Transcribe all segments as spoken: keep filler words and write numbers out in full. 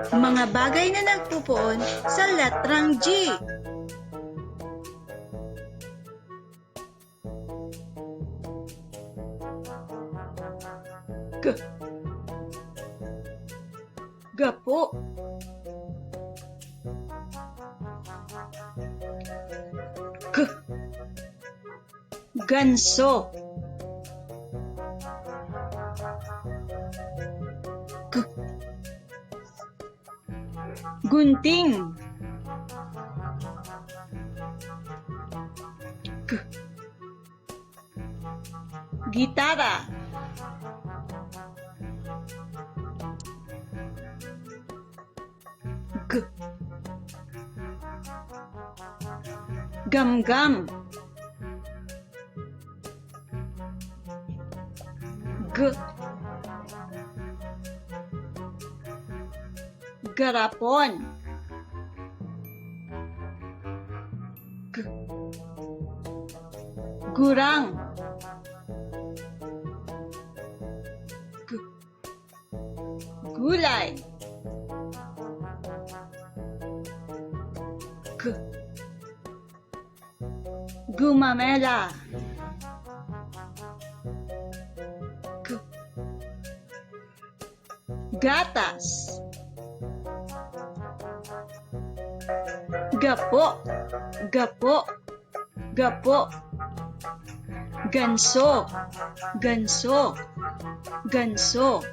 Mga bagay na nagpupoon sa letrang G. G. Gapo. G. Ganso. G. Gunting. G. Gitara. G. Gamgam. G. Garapon. G. Gurang. G. Gulay. G. Gumamela. G. Gatas. Gapo. Gapo. Gapo. Ganso. Ganso. Ganso.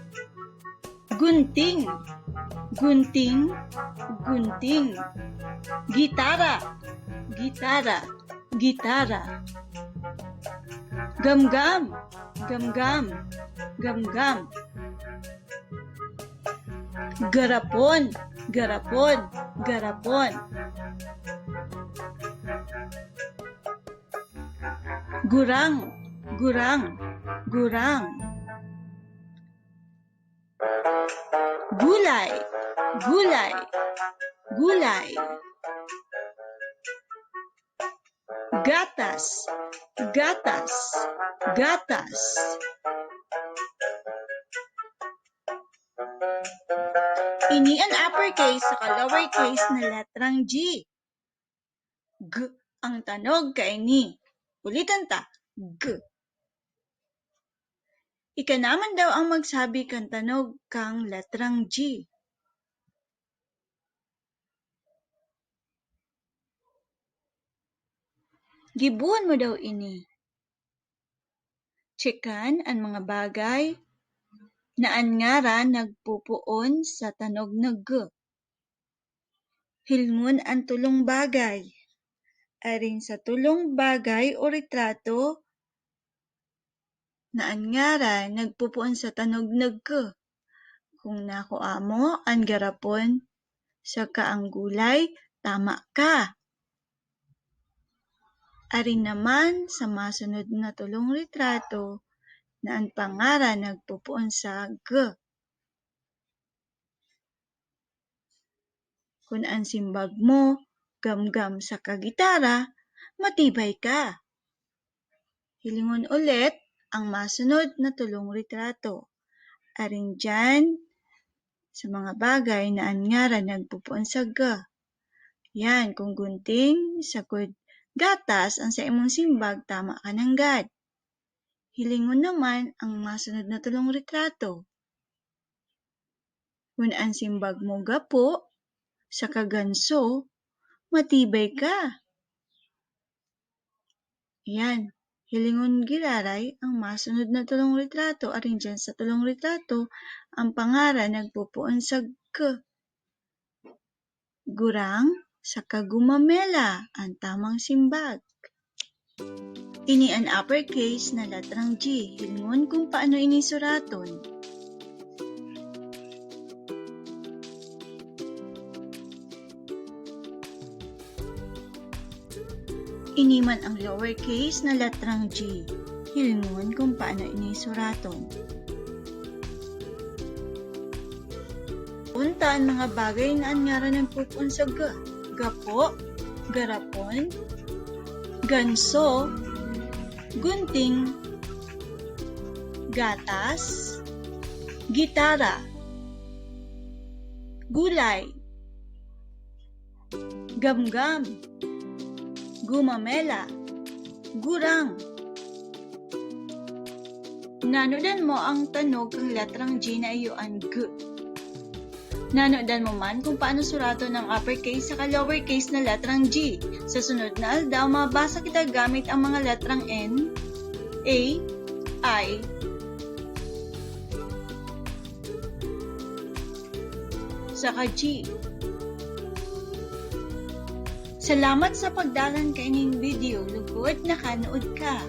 Gunting. Gunting. Gunting. Gitara. Gitara. Gitara. Gamgam. Gamgam. Gamgam. Garapon. Garapon. Garapon. Gurang. Gurang. Gurang. Gulay. Gulay. Gulay. Gatas. Gatas. Gatas. Ini an uppercase saka lowercase na letrang G. G ang tanog kaini. Ulitan ta, G. Ika naman daw ang magsabi kan tanog kan letrang G. Gibohon mo daw ini. Tsekan an mga bagay na an ngaran nagpopoon sa tanog na G. Hilingon an tolong bagay. Arin sa tolong bagay o retrato na an ngaran nagpopoon sa tanog na G. Kung nakua mo an garapon saka an gulay, tama ka. Arin naman sa masunod na tolong retrato na an pangaran nagpopoon sa G. Kun an simbag mo gamgam saka gitara, matibay ka. Hilingon ulit ang masunod na tolong retrato. Arin diyan sa mga bagay na an ngaran nagpopoon sa G. Yan, kung gunting, sagkod gatas ang sa imong simbag, tama ka nanggad. Hilingon naman ang masunod na tolong retrato. Kun an simbag mo gapo saka ganso, matibay ka. Ayan, hilingon giraray ang masunod na tolong retrato. Arin diyan sa tolong retrato, ang pangaran nagpopoon sa G. Gurang saka gumamela an tamang simbag. Ini an uppercase na letrang G. Hilingon kung paano ini suraton. Ini man ang lowercase na letrang G. Hilingon kung paano ini suraton. Unta an mga bagay na an ngaran nagpopoon sa G. Gapo, garapon, ganso, gunting, gatas, gitara. Gulay. Gamgam. Gumamela. Gurang. Nanodan mo ang tanog kan letrang G na iyo an G. Nanodan mo man kung paano suraton ang uppercase saka lowercase na letrang G. Sa sunod na aldaw, mabasa kita gamit ang mga letrang N, A, I, saka G. Salamat sa pagdalan kaining video. Lugod nakanood ka.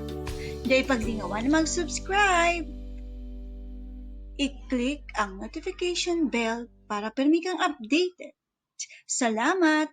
Dai paglingawan na mag-subscribe. I-click ang notification bell para pirmi kang updated. Salamat!